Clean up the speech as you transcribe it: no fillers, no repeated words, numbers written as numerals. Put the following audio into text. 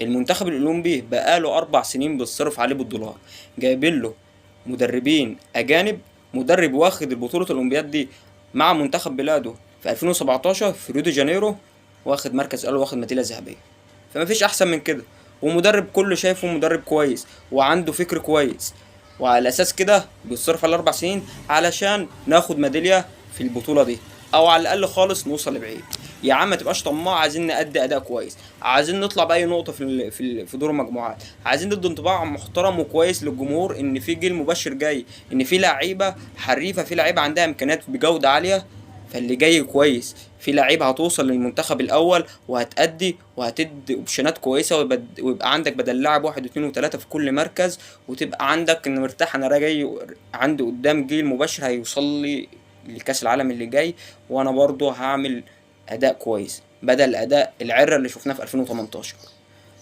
المنتخب الاولمبي بقاله 4 سنين بيتصرف عليه بالدولار، جايبين له مدربين اجانب، مدرب واخد البطولة الاولمبياد دي مع منتخب بلاده في 2017 في ريو دي جانيرو، واخد مركز اول، واخد ميدالية ذهبيه، فما فيش احسن من كده. ومدرب كله شايفه مدرب كويس وعنده فكر كويس، وعلى اساس كده بيتصرف على 4 سنين علشان ناخد ميدالية في البطولة دي، او على الاقل خالص نوصل لبعيد. يا عم ما تبقاش طماع، عايزين نأدي اداء كويس، عايزين نطلع باي نقطة في دور المجموعات، عايزين ندي انطباع محترم وكويس للجمهور ان في جيل مبشر جاي، ان في لعيبة حريفه، في لعيبة عندها امكانيات بجوده عاليه، فاللي جاي كويس، في لعيبة هتوصل للمنتخب الاول وهتأدي وهتدي option ات كويسه، ويبقى عندك بدل لاعب واحد واثنين وثلاثة في كل مركز، وتبقى عندك ان مرتاح. انا راجع عندي قدام جيل مباشر هيوصل لي لكاس العالم اللي جاي، وانا برضو هعمل اداء كويس بدل اداء العره اللي شفناه في 2018.